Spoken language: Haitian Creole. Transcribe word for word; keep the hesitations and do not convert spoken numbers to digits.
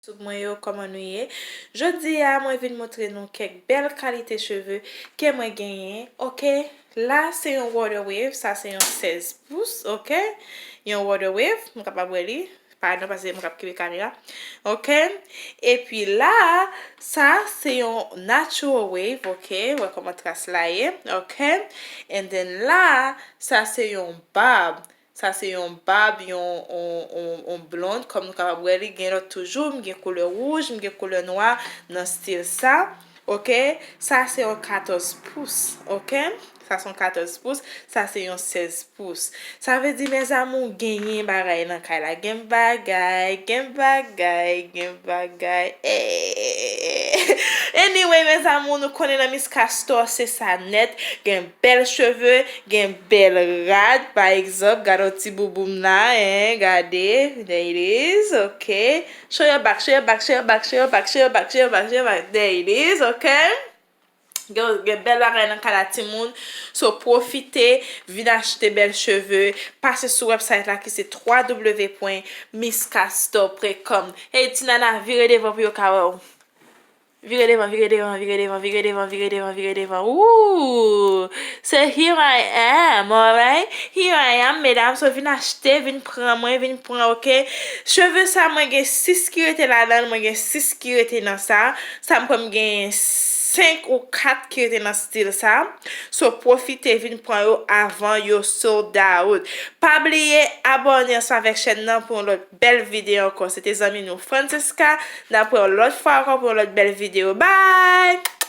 Sou mwen yo, kòman nou ye? Jodi a, mwen vin montre nou kèk bèl kalite cheve ke mwen genyen, oke? La, se yon water wave, sa se yon sèz pous, oke? Yon water wave, nou kapab wè li. Padon, paske mwen k ap kenbe kamera. Oke? Epi la, sa se yon natural wave, oke? Wè kòman tras la ye, oke? And then la, sa se yon bob. Sa se yon bab, yon, yon, yon, yon blond, kòm nou kapab wè li, gen lòt toujou, m gen koulè wouj, m gen koulè nwa nan stil sa. Oke? Sa se yon katòz pous, oke? Sa se yon katòz pous, sa se yon sèz pous. Sa vle di, mes amours, genyen bagay nan kay la. Gen bagay, gen bagay, gen bagay. Eh. Anyway, mes amours, nou konnen nan Miss Castor, se sa nèt. Gen bèl cheve, gen bèl rad, pa egzanp, gade yon ti bouboum la, en, gade, there it is, ok. Show your back, show your back, show your back, show your back, show your back, show your back, show your back, there it is, ok. Gen, gen bèl bagay nan kay la, timoun, so pwofite, vin achte bèl cheve, pase sou website la ki se w w w pwen miss castor pwen com. Hey, ti nana, vire devan pou yo ka wè w. Vire devan, vire devan, vire devan, vire devan, vire devan, vire devan. Ooh! So here I am, alright? Here I am, medam. So vin achte, vin pran mwen, vin pran, ok? Cheve sa, mwen gen sis ki rete ladan l, mwen gen sis ki rete nan sa. Sa m kwè m gen senk ou kat ki rete nan stil sa. So pwofite vin pran yo avan yo sold out. Pa bliye abòne ansanm avèk chèn nan pou yon lòt bèl videyo ankò. Se te zanmi nou Francesca. N ap wè yon lòt fwa ankò pou yon lòt bèl videyo. Bye!